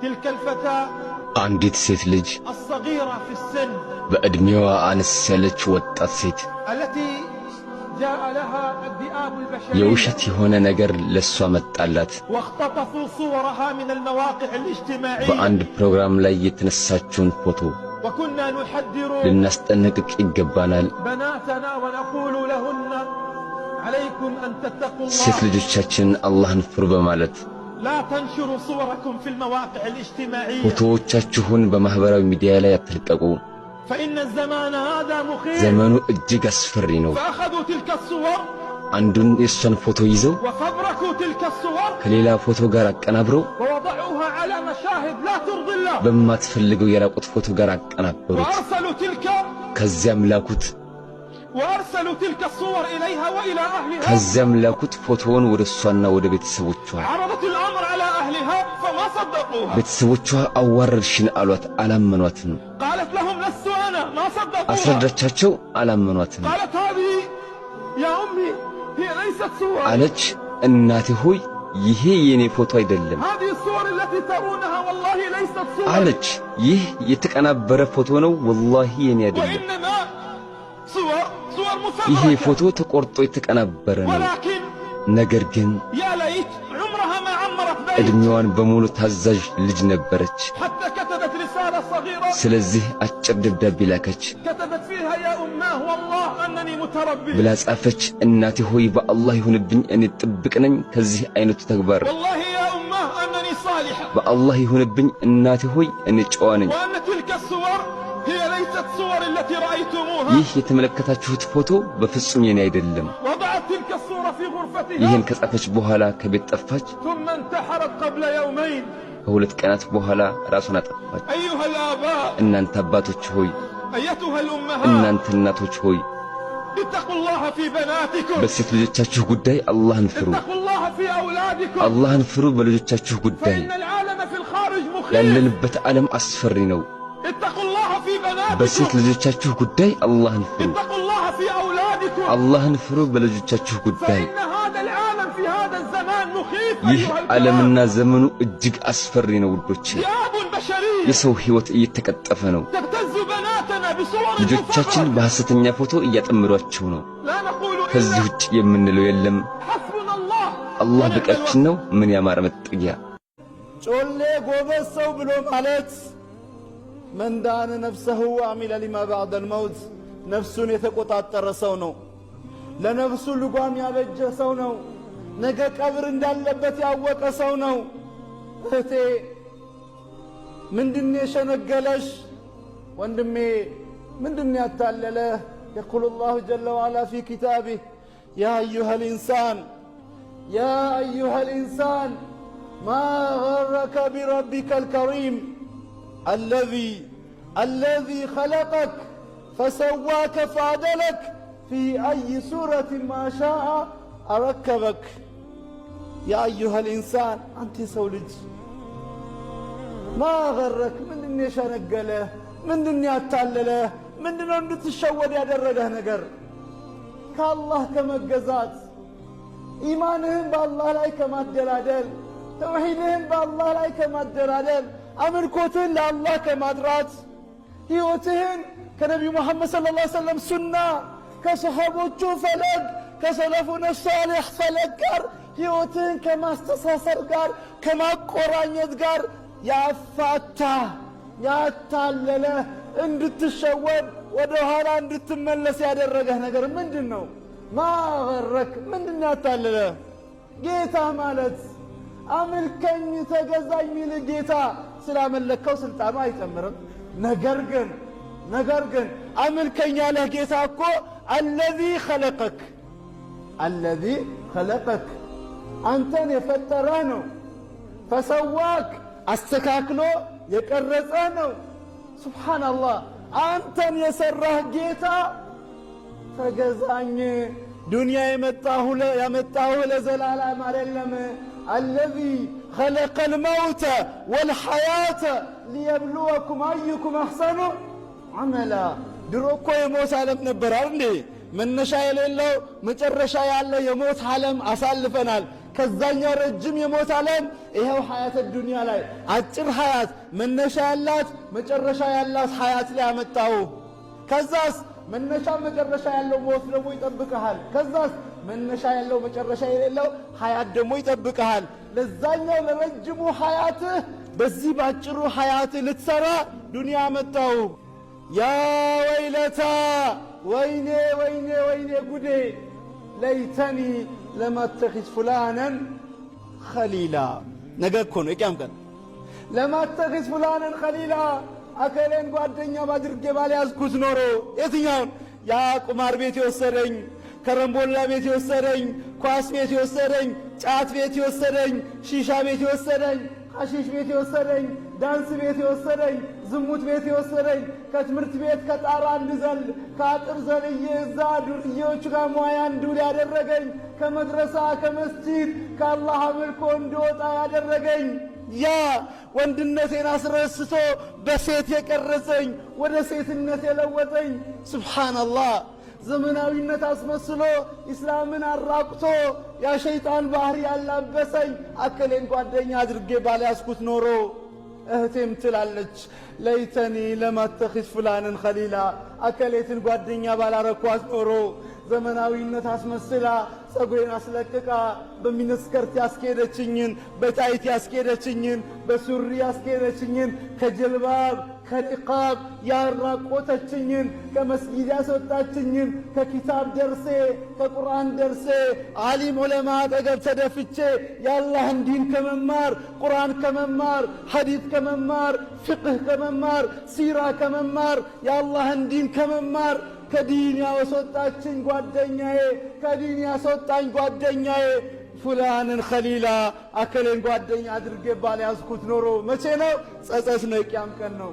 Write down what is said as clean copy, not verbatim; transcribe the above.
تلك الفتاة አንዲት ሴት ልጅ الصغيرة في السن በዕድሜዋ አነስ ያለች ወጣት ሴት التي جاء لها الذئاب البشرية የውሸት የሆነ ነገር ለሷ መጣላት። واختطفوا صورها من المواقع الاجتماعية በአንድ ፕሮግራም ላይ የተነሳችውን ፎቶ وكنا نحذر ልናስጠነቅቅ ይገባናል። بناتنا ونقول لهن عليكم أن تتقوا ሴት الله ልጆቻችንን አላህን ፍሩ በማለት لا تنشروا صوركم في المواقع الاجتماعية ፎቶዎቻችሁን በማኅበራዊ ሚዲያ ላይ አትልቀቁ። فإن الزمان هذا مخيف። ዘመኑ እጅግ አስፈሪ ነው። فأخذوا تلك الصور አንዱን የእሷን ፎቶ ይዘው وفبركوا تلك الصور ከሌላ ፎቶ ጋር አቀናብረው ووضعوها على مشاهد لا ترضي الله በማትፈልገው የራቁት ፎቶ ጋር አቀናበሩት። وأرسلوا تلك ከዚያም ላኩት وأرسلوا تلك الصور إليها وإلى أهلها ከዚያም ላኩት ፎቶውን ወደ እሷና ወደ ቤተሰቦቿ። عرضت الأمر على أهلها فما صدقوها ቤተሰቦቿ አዋረድሽን አሏት፣ አላመኗትም። قالت لهم لست أنا ما صدقوها አስረዳቻቸው፣ አላመኗትም። قالت هذه يا أمي هي ليست صوري አለች፣ እናቴ ሆይ ይሄ የኔ ፎቶ አይደለም هذه الصور التي ترونها والله ليست صوري አለች። ይህ የተቀናበረ ፎቶ ነው፣ ወላሂ የኔ አይደለም። وإنما صور صور ይሄ مفبركة ፎቶ ተቆርጦ የተቀናበረ ነው። ولكن ነገር ግን يا ليت عمرها ما عمرت بيت ዕድሜዋን በሙሉ ታዛዥ ልጅ ነበረች። حتى كتبت رسالة صغيرة ስለዚህ አጭር ደብዳቤ ላከች። كتبت فيها يا أماه والله أنني متربية ብላ ጻፈች። እናቴ ሆይ በአላህ ይሁንብኝ እኔ ጥብቅ ነኝ ከዚህ አይነቱ ተግባር። والله يا أماه أنني صالحة በአላህ ይሁንብኝ እናቴ ሆይ እኔ ጨዋ ነኝ። وأن تلك الصور هي ليست صور التي رأيتموها ይህ የተመለከታችሁት ፎቶ በፍጹም የኔ አይደለም። وضعت تلك الصورة في غرفتها ይህን ከጻፈች በኋላ ከቤት ጠፋች። ثم انتحرت قبل يومين ከሁለት ቀናት በኋላ ራሷን አጠፋች። أيها الآباء እናንተ አባቶች ሆይ፣ أيتها الأمهات እናንተ እናቶች ሆይ اتقوا الله في بناتكم በሴት ልጆቻችሁ ጉዳይ አላህን ፍሩ። اتقوا الله في أولادكم አላህን ፍሩ በልጆቻችሁ ጉዳይ። فإن العالم في الخارج مخيف ያለንበት ዓለም አስፈሪ ነው። اتقوا الله في በሴት بناتكم ልጆቻችሁ ጉዳይ አላህን ፍሩ። اتقوا الله في أولادكم አላህን ፍሩ በልጆቻችሁ ጉዳይ። فإن هذا العالم في هذا الزمان مخيف ይህ أيها الكرام ዓለምና ዘመኑ እጅግ አስፈሪ ነው ውዶቼ። ذئاب بشرية የሰው ሕይወት እየተቀጠፈ ነው። تبتز بناتنا بصور ልጆቻችን مفبركة በሐሰተኛ ፎቶ እያጠመዷቸው ነው። لا نقول ከዚህ إلا ውጭ የምንለው የለም። حسبنا الله አላህ ونعم በቂያችን الوكيل ነው። ምን ያማረ መጠጊያ! ጮሌ ጎበዝ ሰው ብሎ ማለት من دان نفسه وعمل لما بعد الموت ነፍሱን የተቆጣጠረ ሰው ነው። ለነፍሱ ልጓም ያበጀ ሰው ነው። ነገ ቀብር እንዳለበት ያወቀ ሰው ነው። እህቴ ምንድን የሸነገለሽ? ወንድሜ ምንድን ያታለለህ? يقول الله جل وعلا في كتابه يا أيها الإنسان يا أيها الإنسان ما غرك بربك الكريم الذي خلقك فسواك فعدلك في أي صورة ما شاء ركبك። يا أيها الإنسان አንተ የሰው ልጅ ما غرك ምንድን የሸነገለህ? ምንድን ያታለለህ? ምንድነው እንድትሸወድ ያደረገህ ነገር? ከአላህ ከመገዛት ኢማንህን በአላህ ላይ ከማደላደል ተውሂድህን በአላህ ላይ ከማደላደል አምልኮትህን ለአላህ ከማጥራት ሕይወትህን ከነቢዩ ሙሐመድ صلى الله عليه وسلم ሱና ከሰሓቦቹ ፈለግ ከ سلفنا الصالح ፈለግ ጋር ሕይወትህን ከማስተሳሰር ጋር ከማቆራኘት ጋር ያፋታ ያታለለ እንድትሸወድ ወደ ኋላ እንድትመለስ ያደረገህ ነገር ምንድን ነው? ما غرك ምንድን ያታለለ? ጌታ ማለት አምልከኝ ተገዛኝ ሚል ጌታ ስላመለከው ስልጣኑ አይጨምርም። ነገር ግን አምልከኝ ያለህ ጌታ እኮ الذي خلقك الذي خلقك አንተን የፈጠረህ ነው። فسواك አስተካክሎ የቀረጸህ ነው። سبحان الله አንተን የሠራህ ጌታ ተገዛኝ። ዱንያ ያመጣሁህ ለዘላለም አይደለም። الذي خلق الموت والحياة ليبلوكم أيكم أحسن عملا። ድሮ እኮ የሞት ዓለም ነበር አይደል እንዴ? መነሻ የሌለው መጨረሻ ያለው የሞት ዓለም አሳልፈናል። ከዛኛው ረጅም የሞት ዓለም ይኸው ሐያት ዱንያ ላይ አጭር ሐያት መነሻ ያላት መጨረሻ ያላት ሐያት ላይ አመጣው። ከዛስ መነሻ መጨረሻ ያለው ሞት ደግሞ ይጠብቅሃል። ከዛስ መነሻ ያለው መጨረሻ የሌለው ሐያት ደግሞ ይጠብቅሃል። ለዛኛው ለረጅሙ ሐያትህ በዚህ ባጭሩ ሐያትህ ልትሰራ ዱንያ መጣው። يا ويلتى ወይኔ ወይኔ ወይኔ ጉዴ ليتني لم أتخذ فلانا خليلا። ነገ እኮ ነው የቅያም ቀን። لم أتخذ فلانا خليلا አከሌን ጓደኛ ባድርጌ ባልያዝኩት ኖሮ የትኛውን ያ ቁማር ቤት የወሰደኝ፣ ከረምቦላ ቤት የወሰደኝ፣ ኳስ ቤት የወሰደኝ፣ ጫት ቤት የወሰደኝ፣ ሺሻ ቤት የወሰደኝ፣ ሐሺሽ ቤት የወሰደኝ፣ ዳንስ ቤት የወሰደኝ፣ ዝሙት ቤት የወሰደኝ፣ ከትምህርት ቤት ከጣራ እንድዘል ከአጥር ዘልዬ እዛ ዱርዬዎቹ ጋር ሙያ እንድውል ያደረገኝ፣ ከመድረሳ ከመስጂድ ከአላህ አምልኮ እንድወጣ ያደረገኝ፣ ያ ወንድነቴን አስረስቶ በሴት የቀረጸኝ፣ ወደ ሴትነት የለወጠኝ፣ سبحان الله፣ ዘመናዊነት አስመስሎ ኢስላምን አራቁቶ ያ ሸይጣን ባህሪ ያላበሰኝ አከሌን ጓደኛ አድርጌ ባልያዝኩት ኖሮ። እህቴም ትላለች ليتني لم أتخذ فلانا خليلا አከሌትን ጓደኛ ባላረኳት ኖሮ፣ ዘመናዊነት አስመስላ ጸጉሬን አስለቅቃ በ miniskirt ያስኬደችኝን፣ በ tight ያስኬደችኝን፣ በሱሪ ያስኬደችኝን፣ ከጀልባብ ከኒቃብ ያራቆተችኝን፣ ከመስጊድ ያስወጣችኝን፣ ከኪታብ ደርሴ ከቁርአን ደርሴ ዓሊም ዑለማ አጠገብ ተደፍቼ የአላህን ዲን ከመማር፣ ቁርአን ከመማር፣ ሐዲት ከመማር፣ ፍቅህ ከመማር፣ ሲራ ከመማር፣ የአላህን ዲን ከመማር ከዲን ያስወጣችኝ ጓደኛዬ፣ ከዲን ያስወጣኝ ጓደኛዬ فلانا خليلا አከሌን ጓደኛ አድርጌ ባልያዝኩት ኖሮ። መቼ ነው? ጸጸት ነው፣ የቅያም ቀን ነው።